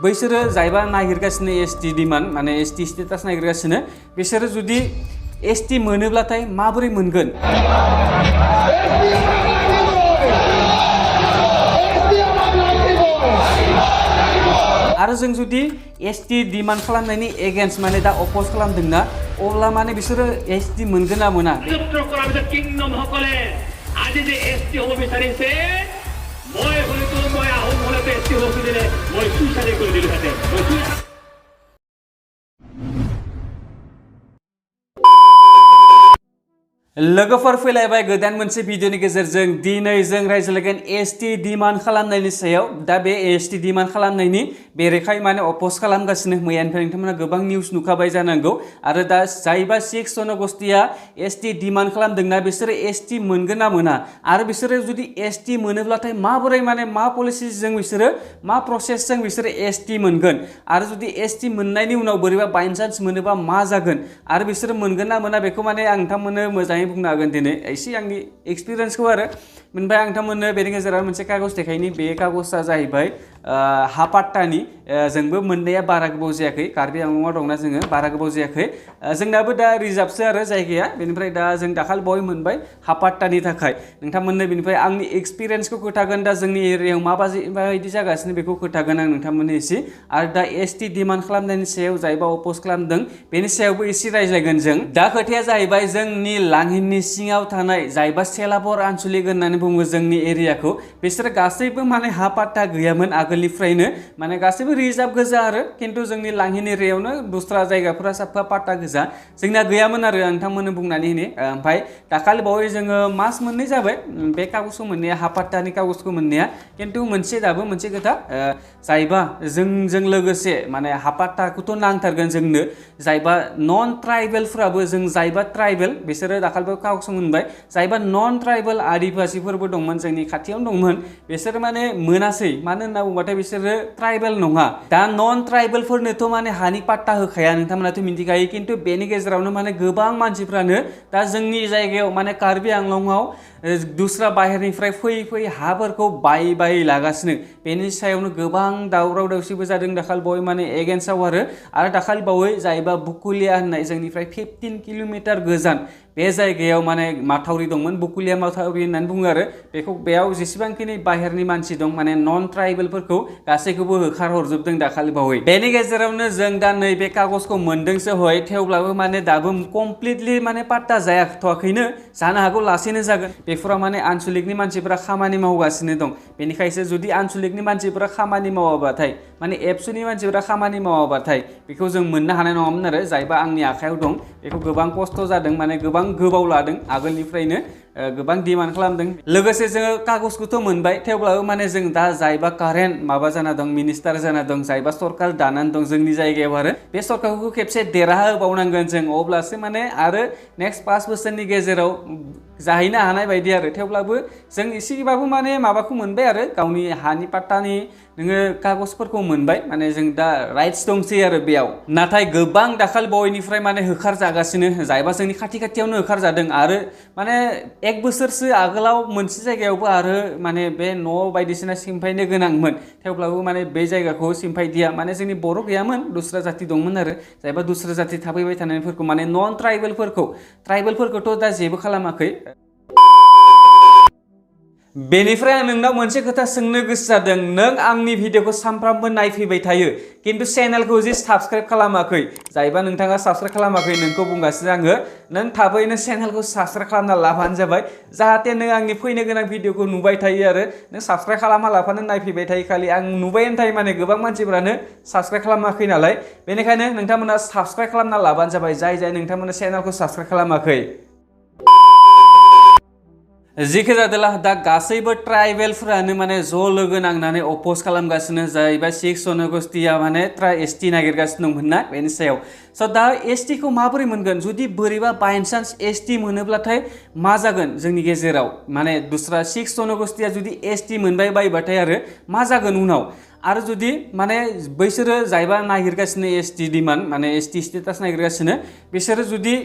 बैसोरो जायबा नागिरगासिनो एसटी डिमान्ड माने एसटी स्टेटास नागिरगासिनो बिसोरो जुदि एसटी मोनोब्लाथाय माबोरै मोनगोन आरो जों जुदि एसटी डिमान्ड खालामनायनि एगेन्स्ट माने दा अपोज खालामदोंना अब्ला माने बिसोरो एसटी मोनगोन ना मोना আজি যে এসটি হ'ব বিচাৰিছে মই হলেতো মই আহোম হলেতো এসটি হ'ব দিলে মই সুইচাইড কৰি দিলো হাতে लोगोफोर फैलायबाय गोदान मोनसे भिडिअनि गेजेरजों दिनै जों रायज्लायगोन एसटी डिमान्ड खालामनायनि सायाव दा बे एसटी डिमान्ड खालामनायनि बेरेखाय माने अपोज खालामगासिनो मैयानिफ्राय नोंथांमोना गोबां निउस नुखाबाय जानांगौ आरो दा जायबा सिक्स जनगोष्ठीया एसटी डिमान्ड खालामदोंना बिसोरो एसटी मोनगोन ना मोना आरो बिसोरो जुदि एसटी मोनोब्लाथाय माबोरै माने मा पलिसिजों बिसोरो मा प्रसेसजों बिसोरो एसटी मोनगोन आरो जुदि एसटी मोननायनि उनाव बोरैबा बायचान्स मोनोबा मा जागोन आरो बिसोरो मोनगोन ना मोना बेखौ माने आं नोंथांमोननो मोजाङै बुंनो हागोन दिनै एसे आंनि एक्सपिरियेन्सखौ आरो ओमफ्राय आं नोंथांमोननो बेनि गेजेराव मोनसे कागज देखायनि बे कागजआ जाहैबाय हा पाट्टानि जोंबो मोननाया बारा गोबाव जायाखै कार्बि आंलंआव दंना जोङो बारा गोबाव जायाखै जोंनाबो दा रिजार्भसो आरो जायगाया बेनिफ्राय दा जों दाखालि बावै मोनबाय हा पाट्टानि थाखाय नोंथांमोननो बेनिफ्राय आंनि एक्सपिरियेन्सखौ खोन्थागोन दा जोंनि एरियायाव माबायदि जागासिनो बेखौ खोन्थागोन आं नोंथांमोननो एसे आरो दा एसटी डिमान्ड खालामनायनि सायाव जायबा अपोज खालामदों बेनि सायावबो एसे रायज्लायगोन जों दा खोथाया जाहैबाय जोंनि लांहिननि सिङाव थानाय जायबा सेलाबर आनसलिक होननानै बुङो जोंनि एरियाखौ बिसोर गासैबो माने हा पाट्टा गैयामोन आगोलनिफ्रायनो माने गासैबो रिजार्भ गोजा आरो खिन्थु जोंनि लांहिन एरियायावनो दस्रा जायगाफोरा साफा पाट्टा गोजा जोंना गैयामोन आरो नोंथांमोननो बुंनानै होनि ओमफ्राय दाखालि बावै जोङो मास मोननै जाबाय बे कागजखौ मोननाया हा पाट्टानि कागजखौ मोननाया खिन्थु दाबो मोनसे खोथा जायबा जोंजों लोगोसे माने हा पाट्टाखौथ' नांथारगोन जोंनो जायबा नन ट्राइबेलफोराबो जों जायबा ट्राइबेल बिसोरो दाखालिबो कागज मोनबाय जायबा नन ट्राइबेल आदिबासिफोरबो दंमोन जोंनि खाथियावनो दंमोन बिसोरो माने मोनासै मानो होनना बुंबाथाय बिसोरो ट्राइबेल नङा दा नन ट्राइबेलफोरनोथ' माने हानि पाट्टा होखाया नोंथांमोनाथ' मिथिखायो खिन्थु बेनि गेजेरावनो माने गोबां मानसिफ्रानो दा जोंनि जायगायाव माने कार्बि आंलंआव दस्रा बाहेरनिफ्राय फै हाफोरखौ बाय लागासिनो बेनि सायावनो गोबां दावराव दावसिबो जादों दाखालि बावै माने एगेन्स्टआव आरो दाखालि बावै जायबा बुकुलिया होननाय जोंनिफ्राय 15 किल'मिटार गोजान बे जायगायाव माने माथावरि दंमोन बुकुलिया माथावरि होननानै बुङो आरो बेखौ बेयाव जेसेबांखिनि बाहेरनि मानसि दं माने नन ट्राइबेलफोरखौ गासैखौबो होखार हरजोबदों दाखालि बावै बेनि गेजेरावनो जों दा नैबे कागजखौ मोनदोंसो हय थेवब्लाबो माने दाबो कमप्लिटलि माने पाट्टा जायाखैनो जानो हागौ लासैनो जागोन बेफोराव माने आनसलिकनि मानसिफोरा खामानि मावगासिनो दं बेनिखायसो जुदि आनसलिकनि मानसिफोरा खामानि मावाबाथाय माने एबसुनि मानसिफोरा खामानि मावाबाथाय बेखौ जों मोननो हानाय नङामोन आरो जायबा आंनि आखायाव दं बेखौ गोबां खस्थ' जादों माने गोबां गोबाव लादों आगोलनिफ्रायनो गोबां डिमान्ड खालामदों लोगोसे जोङो कागजखौथ' मोनबाय थेवब्लाबो माने जों दा जायबा कारेन्ट माबा जाना दं मिनिस्टार जाना दं जायबा सरकार दानानै दं जोंनि जायगायाव आरो बे सरकारखौ खेबसे देरहाहोबावनांगोन जों अब्लासो माने आरो नेक्स्ट 5 बोसोरनि गेजेराव जाहैनो हानाय बायदि आरो थेवब्लाबो जों एसेबाबो माने माबाखौ मोनबाय आरो गावनि हानि पाट्टानि नोङो कागजफोरखौ मोनबाय माने जों दा राइट्स दंसै आरो बेयाव नाथाय गोबां दाखालि बावैनिफ्राय माने होखार जागासिनो जायबा जोंनि खाथियावनो होखार जादों आरो माने 1 बोसोरसो आगोलाव मोनसे जायगायावबो आरो माने बे न' बायदिसिना सिमफायनो गोनांमोन थेवब्लाबो माने बे जायगाखौ सिमफायदिया माने जोंनि बर' गैयामोन दस्रा जाति दंमोन आरो जायबा दस्रा जाति थाफैबाय थानायफोरखौ माने नन ट्राइबेलफोरखौथ' दा जेबो खालामाखै बेनिफ्राय आं नोंनाव मोनसे खोथा सोंनो गोसो जादों नों आंनि भिडिअखौ सानफ्रामबो नायफैबाय थायो खिन्थु चेनेलखौ जे साबस्क्राइब खालामाखै जायबा नोंथाङा साबस्क्राइब खालामाखै नोंखौ बुंगासिनो आङो नों थाबैनो चेनेलखौ साबस्क्राइब खालामना लाबानो जाबाय जाहाथे नों आंनि फैनो गोनां भिडिअखौ नुबाय थायो आरो नों साबस्क्राइब खालामा लाफानो नायफैबाय थायो खालि आं नुबायानो थायो माने गोबां मानसिफ्रानो साबस्क्राइब खालामाखै नालाय बेनिखायनो नोंथांमोना साबस्क्राइब खालामना लाबानो जाबाय जाय नोंथांमोना चेनेलखौ साबस्क्राइब खालामाखै जिखि जादोला दा गासैबो ट्राइबेलफोरानो माने ज' लोगो नांनानै अपोज खालामगासिनो जाहैबाय 6 जनगोष्ठीया माने एसटी नागिरगासिनो दंमोन ना बेनि सायाव स' दा एसटीखौ माबोरै मोनगोन जुदि बोरैबा बायचान्स एसटी मोनोब्लाथाय मा जागोन जोंनि गेजेराव माने दस्रा 6 जनगोष्ठीया जुदि एसटी मोनबाय बायबाथाय आरो मा जागोन उनाव आरो जुदि माने बैसोरो जायबा नागिरगासिनो एसटी डिमान्ड माने एसटी स्टेटास नागिरगासिनो बिसोरो जुदि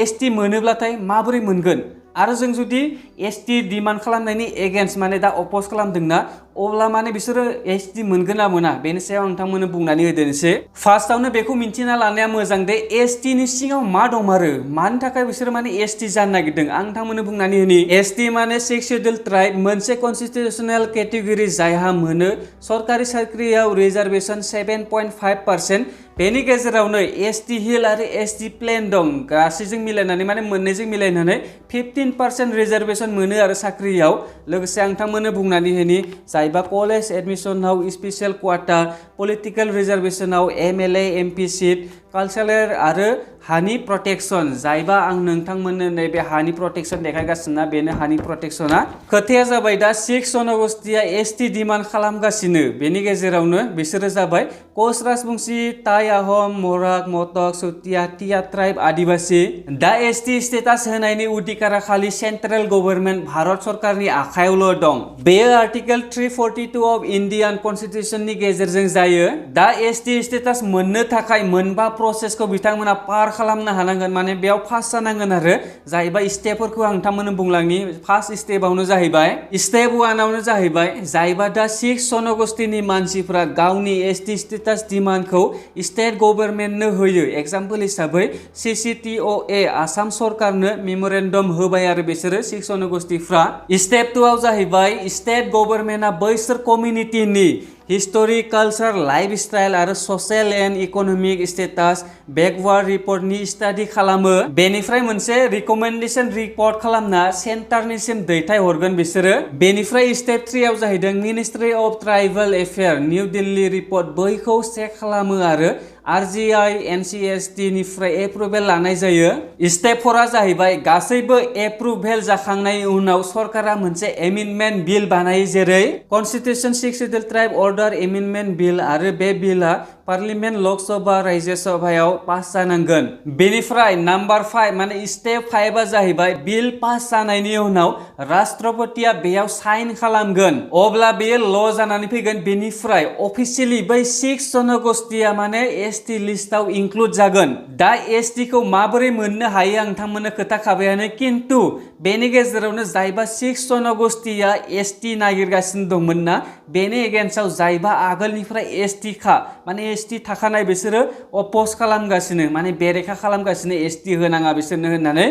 एसटी मोनोब्लाथाय माबोरै मोनगोन आरो जों जुदि एसटी डिमान्ड खालामनायनि एगेन्स्ट माने दा अपोज खालामदोंना अब्ला माने बिसोरो एसटी मोनगोन ना मोना बेनि सायाव नोंथांमोननो बुंनानै होदोनोसै फार्स्टआवनो बेखौ मिन्थिना लानाया मोजां दे एसटी नि सिङाव मा दंमारो मानि थाखाय बिसोरो माने एसटी जानो नागिरदों आं नोंथांमोननो बुंनानै होनि एसटी माने 6 शेड्यूल ट्राइब मोनसे कन्स्टिट्यूशनल कैटेगरी जायहा मोनो सरकारि साख्रियाव रिजर्वेशन 7.5% बेनि गेजेरावनो एसटी हिल आरो एसटी प्लेन दं गासैजों मिलायनानै माने मोननैजों मिलायनानै 15% रिजर्वेशन मोनो आरो साख्रियाव लोगोसे आं नोंथांमोननो बुंनानै होनि जायबा कलेज एडमिशनाव स्पेशल क्वाटा पलिटिकल रिजर्वेशनाव एमएलए एमपि सीट कालचारेल आरो हानि प्रोटेक्शन जायबा आं नोंथांमोननो नैबे हानि प्रोटेक्शन देखायगासिनो बेनो हानि प्रोटेक्शना खोथाया जाबाय दा 6 जनगोष्ठीया एसटी डिमान्ड खालामगासिनो बेनि गेजेरावनो बिसोरो जाबाय कोच राजबंसि ताई आहम मोराक मोटक चुटिया टिया ट्राइब आदिवासी दा एसटी स्टेटास होनायनि अधिकारा खालि सेन्ट्रेल गभर्नमेन्ट भारत सरकारनि आखायावल' दं बेयो आर्टिकल 342 अफ इन्डियान कन्स्टिट्यूशननि गेजेरजों जायो दा एसटी स्टेटास मोननो थाखाय मोनबा प्रसेसखौ बिथांमोना पार खालामनो हानांगोन माने बेयाव पास जानांगोन आरो जायबा स्टेपफोरखौ आं नोंथांमोननो बुंलांनि फार्स्ट स्टेपआवनो जाहैबाय स्टेप 1 आवनो जाहैबाय जायबा दा 6 जनगोष्ठीनि मानसिफ्रा गावनि एसटी स्टेटास डिमान्डखौ स्टेट गभर्नमेन्टनो होयो एग्जाम्पल हिसाबै सीसीटीओए आसाम सरकारनो मेमोरेन्डम होबाय आरो बिसोरो 6 जनगोष्ठीफ्रा स्टेप 2 आव जाहैबाय स्टेट गभर्नमेन्टआ बैसोर कम्युनिटिनि हिस्टोरी कल्चर लाइफस्टाइल आरो social and economic status backward रिपोर्टनि स्टाडी खालामो बेनिफ्राय मोनसे रिकमेन्डेशन रिपोर्ट खालामना सेन्टारनिसिम दैथाय हरगोन बिसोरो बेनिफ्राय स्टेप 3 आव जाहैदों ministry of tribal affair new Delhi report बैखौ चेक खालामो आरो आरजीआई एनसीएसटी निफ्राय एप्रुवेल लानाय जायो स्टेप 4 आ जाहैबाय गासैबो एप्रुवेल जाखांनायनि उनाव सरकारा मोनसे एमेन्डमेन्ट बिल बानायो जेरै constitution 6 schedule tribe order amendment bill आरो बे बिलआ पार्लियामेन्ट लोकसभा राज्य सभायाव पास जानांगोन बेनिफ्राय नम्बर 5 माने स्टेप 5 आ जाहैबाय बिल पास जानायनि उनाव राष्ट्रपतिया बेयाव साइन खालामगोन अब्ला बेयो ल जानानै फैगोन बेनिफ्राय अफिसियेलि बै 6 जनगोष्ठीया माने एसटी लिस्टआव इनक्लुड जागोन दा एसटी खौ माबोरै मोननो हायो आं नोंथांमोननो खोथाखाबायानो किन्तु बेनि गेजेरावनो जायबा 6 जनगोष्ठीया एसटी नागिरगासिनो दंमोन ना बेनि एगेन्स्टआव जायबा आगोलनिफ्राय एसटी खा माने एसटी थाखानाय बिसोरो अपोज खालामगासिनो माने बेरेखा खालामगासिनो एसटी होनाङा बिसोरनो होननानै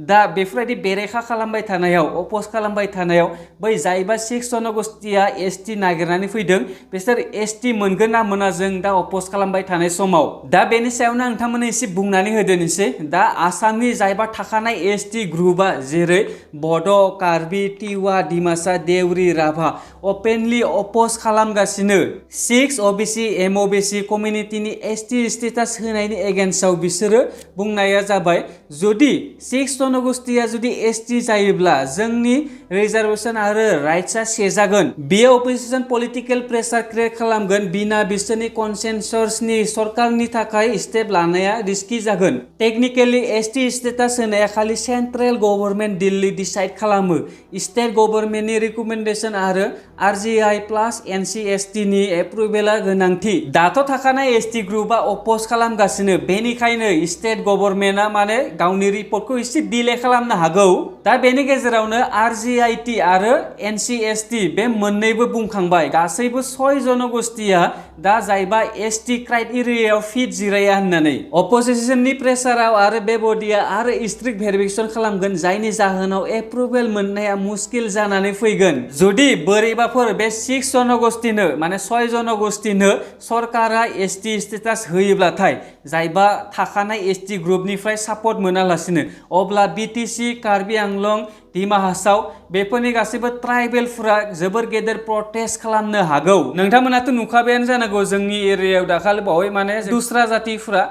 दा बेफोरबायदि बेरेखा खालामबाय थानायाव अपोज खालामबाय थानायाव बै जायबा 6 जनगोष्ठीया एसटी नागिरनानै फैदों बिसोर एसटी मोनगोन ना मोना जों दा अपोज खालामबाय थानाय समाव दा बेनि सायावनो नोंथांमोननो एसे बुंनानै होदोनोसै दा आसामनि जायबा थाखानाय एसटी ग्रुपआ जेरै बड' कार्बि टिवा डिमासा देउरि राभा ओपेनलि अपोज खालामगासिनो 6 ओबीसी एमओबीसी कम्युनिटिनि एसटी स्टेटास होनायनि एगेन्स्टआव बिसोरो बुंनाया जाबाय जुदि 6 जनगोष्ठीया जुदि एसटी जायोब्ला जोंनि रिजर्वेशन आरो राइट्सआ सेजागोन बेयो अपोजिशन पलिटिकल प्रेसार क्रिएट खालामगोन बिना बिसोरनि कनसेनसासनि सरकारनि थाखाय स्टेप लानाया रिस्की जागोन टेक्निकली एसटी स्टेटास होनाया खालि सेन्ट्रेल गभर्नमेन्ट दिल्ली डिसाइड खालामो स्टेट गभर्नमेन्टनि रिकमेन्डेशन आरो आरजीआई प्लस एनसीएसटी नि एप्रुवेला गोनांथि दाथ' थाखानाय एसटी ग्रुपआ अपोज खालामगासिनो बेनिखायनो स्टेट गभर्नमेन्टआ माने गावनि रिपर्टखौ एसे डिले खालामनो हागौ दा बेनि गेजेरावनो आरजीआईटी आरो एनसीएसटी बे मोननैबो बुंखांबाय गासैबो 6 जनगोष्ठीया दा जायबा एसटी क्राइटेरियायाव फिट जिराया होननानै अपोजिशननि प्रेसाराव आरो बे बडिया आरो स्ट्रिक्ट भेरिफिकेशन खालामगोन जायनि जाहोनाव एप्रुवेल मोननाया मुस्किल जानानै फैगोन जुदि बोरैबाफोर बे 6 जनगोष्ठीनो माने 6 जनगोष्ठीनो सरकारा एसटी स्टेटास होयोब्लाथाय जायबा थाखानाय एसटी ग्रुपनिफ्राय सापर्ट मोनालासिनो अब्ला बिटिसि कार्बि आंलं डिमा हासाव बेफोरनि गासैबो ट्राइबेलफोरा जोबोर गेदेर प्रटेस्ट खालामनो हागौ नोंथांमोनाथ' नुखाबायानो जानांगौ जोंनि एरियायाव दाखालि बावै माने दुसरा जातिफोरा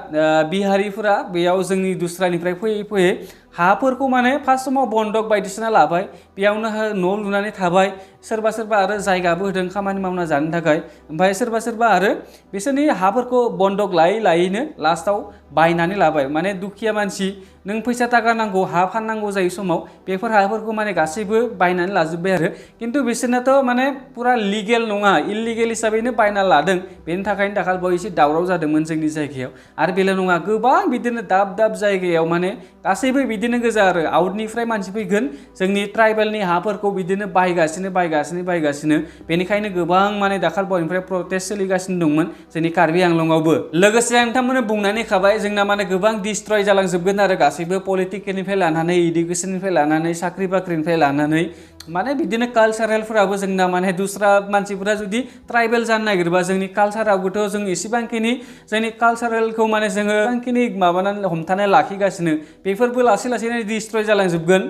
बिहारिफोरा बेयाव जोंनि दुसरानिफ्राय फैयै फैयै हाफोरखौ माने फार्स्ट समाव बन्दक बायदिसिना लाबाय बेयावनो न' लुनानै थाबाय सोरबा सोरबा आरो जायगाबो होदों खामानि मावना जानो थाखाय ओमफ्राय सोरबा सोरबा आरो बिसोरनि हाफोरखौ बन्दक लायै लायैनो लास्टाव बायनानै लाबाय माने दुखिया मानसि नों फैसा थाखा नांगौ हा फाननांगौ जायो समाव बेफोर हाफोरखौ माने गासैबो बायनानै लाजोब्बाय आरो खिन्थु बिसोरनाथ' माने पुरा लिगेल नङा इलिगेल हिसाबैनो बायना लादों बेनि थाखायनो दाखालिबावै एसे दावराव जादोंमोन जोंनि जायगायाव आरो बेल' नङा गोबां बिदिनो दाब दाब जायगायाव माने गासैबो बिदिनो गोजा आरो आउटनिफ्राय मानसि फैगोन जोंनि ट्राइबेलनि हाफोरखौ बिदिनो बायगासिनो बेनिखायनो गोबां माने दाखालिबावैनिफ्राय प्रटेस्ट सोलिगासिनो दंमोन जोंनि कार्बि आंलंआवबो लोगोसे आं नोंथांमोननो बुंनानै खाबाय जोंना माने गोबां डिस्ट्रय जालांजोबगोन आरो गासैबो पलिटिकेलनिफ्राय लानानै इडुकेसननिफ्राय लानानै साख्रि बाख्रिनिफ्राय लानानै माने बिदिनो कालसारेलफोराबो जोंना माने दस्रा मानसिफोरा जुदि ट्राइबेल जानो नागिरबा जोंनि कालसारावबोथ' जों एसेबांखिनि जोंनि कालसारेलखौ माने जोङो एसेबांखिनि माबानानै हमथानानै लाखिगासिनो बेफोरबो लासै लासैनो डिस्ट्रय जालांजोबगोन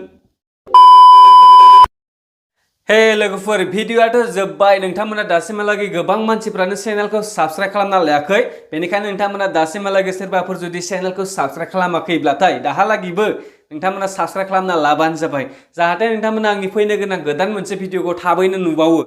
हे लोगोफोर भिडिअआथ' जोब्बाय नोंथांमोना दासिमहालागै गोबां मानसिफ्रानो चेनेलखौ साबस्क्राइब खालामना लायाखै बेनिखायनो नोंथांमोना दासिमहालागै सोरबाफोर जुदि चेनेलखौ साबस्क्राइब खालामाखैब्लाथाय दाहालागिबो नोंथांमोना साबस्क्राइब खालामना लाबानो जाबाय जाहाथे नोंथांमोना आंनि फैनो गोनां गोदान मोनसे भिडिअखौ थाबैनो नुबावो